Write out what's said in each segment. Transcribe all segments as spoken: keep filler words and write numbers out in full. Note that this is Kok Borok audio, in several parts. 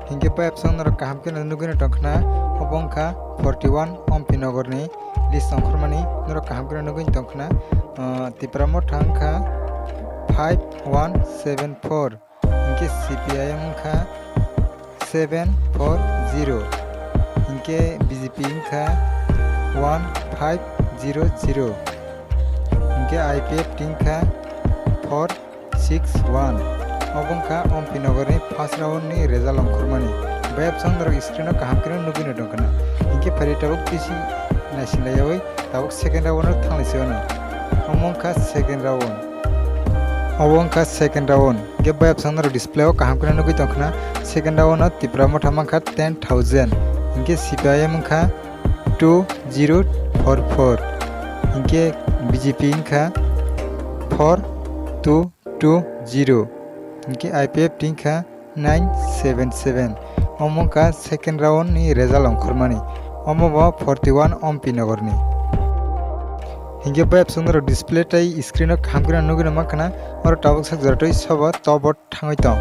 Hinkhe bai absong norok kaham khe nugwi no tongkhna, obo wngkha forty one Ompi Nogor ni list ongkhormani norok kaham khe nugwi tongkhna. Ah, Tipra Motha wngkha five one seven four, hinkhe C P I M wngkha seven four zero, hinkhe B J P wngkha one five zero zero, hinkhe I P F T wngkha four six one. Obo wngkha Ompi Nogor ni first round ni result ongkhormani. Bai absong norok screen o kaham khe nugwi no tongkhna. Hinkhe phari tabuk bisi naisinglaiyawi tabuk second round o thanglai se ono. Omo wngkha second round. Obo wngkha second round. Hinkhe bai absong norok display o kaham khe nugwi tongkhna. Second round o Tipra Motha mankha ten thousand. Hinkhe C P I M wngkha two zero four four. Hinkhe B J P wngkha four two two zero. Hinkhe I P F T wngkha nine seven seven. Omo wngkha second round ni result ongkhormani. Omo bo forty one Ompi Nogor ni. Hinkhe bai absong norok display tai screen o kaham khe nugwi no mankha na, oro tabuk sak jora twi sobo tobo thangwi tong.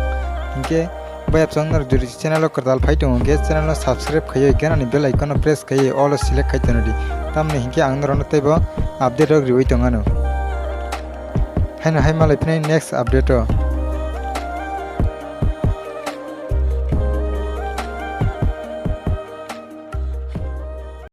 Hinkhe bai absong norok jodi channel o kwtal phai tongo hinkhe channel no subscribe khaiwi ganani bell icon no press khaiwi all o select khai tono di, tamni hinkhe ang norokno teibo update rok riwi tongano. Haino hai malai phini next update o.